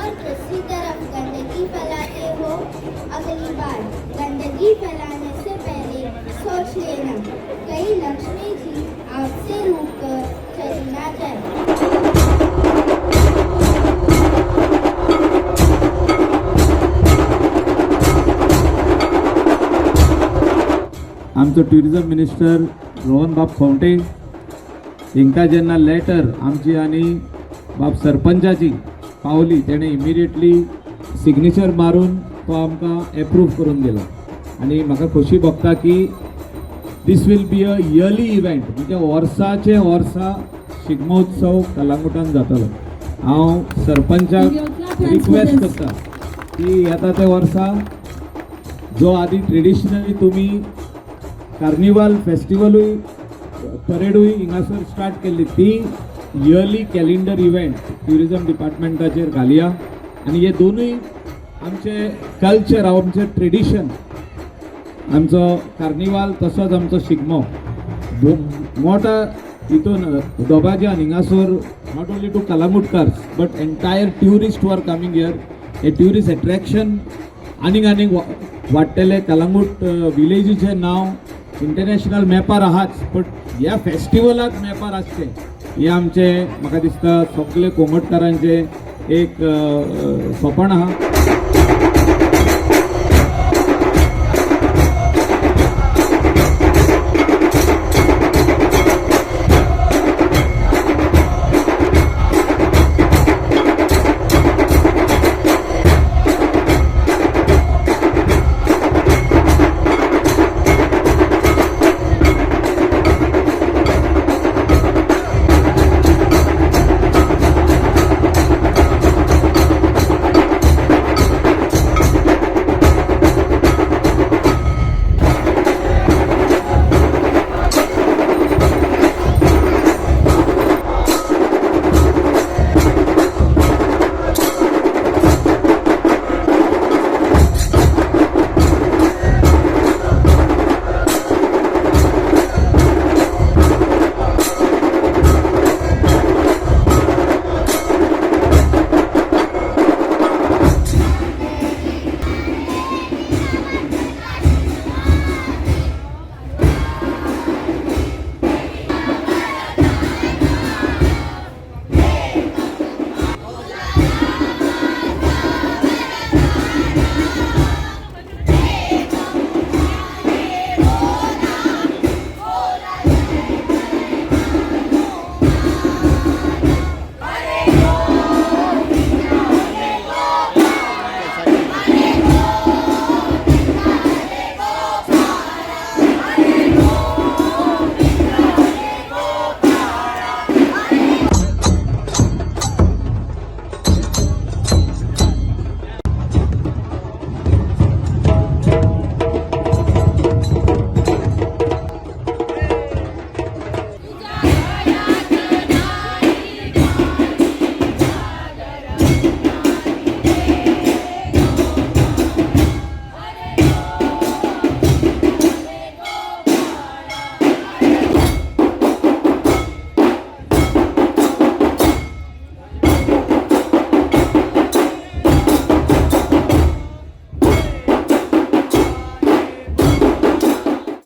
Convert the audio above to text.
और दूसरी तरफ गंदगी फैलाते हो। अगली बार गंदगी फैलाने से पहले सोच लेना, कहीं लक्ष्मी जी आपसे रूठ कर चली ना जाए। आमचो ट्युरिजम मिनिस्टर रोहन बाब खवंटे हिंका जेन्ना लेटर आमची आनी बाब सरपंचाची पावली, तेणें इमिडिएटली सिग्नेचर मारून तो आमकां एप्रूव करून दिलो आनी म्हाका खोशी भोगता की this will be a yearly event, म्हणजे वर्साचे वर्सा शिगमोत्सव कलांगुटान जातलो. हांव सरपंचाक रिक्वेस्ट करता की येता त्या वर्सा जो आदी ट्रेडिशनली तुमी कार्निवाल फेस्टिवलूय, परेडूय हिंगासर स्टार्ट केल्ली, ती इयरली कॅलेंडर इव्हेंट ट्युरिजम डिपार्टमेंटाचेर घालया आनी हे दोनूय आमचे कल्चर, आमचे ट्रेडिशन, आमचो कार्निवाल तसोच आमचो शिगमो मोठा हितून दबाज्यान हिंगासर not only to Calangutkars but entire tourist who are coming here, hey tourist attraction आनीक आनीक वाडटलें. कलांगूट विलेजीचें नांव इंटरनॅशनल मॅपार आहाच, बट ह्या फेस्टिवलाक मॅपार आसचें हें आमचें, म्हाका दिसता, सगळे कोंगटकारांचें एक सपन आहा.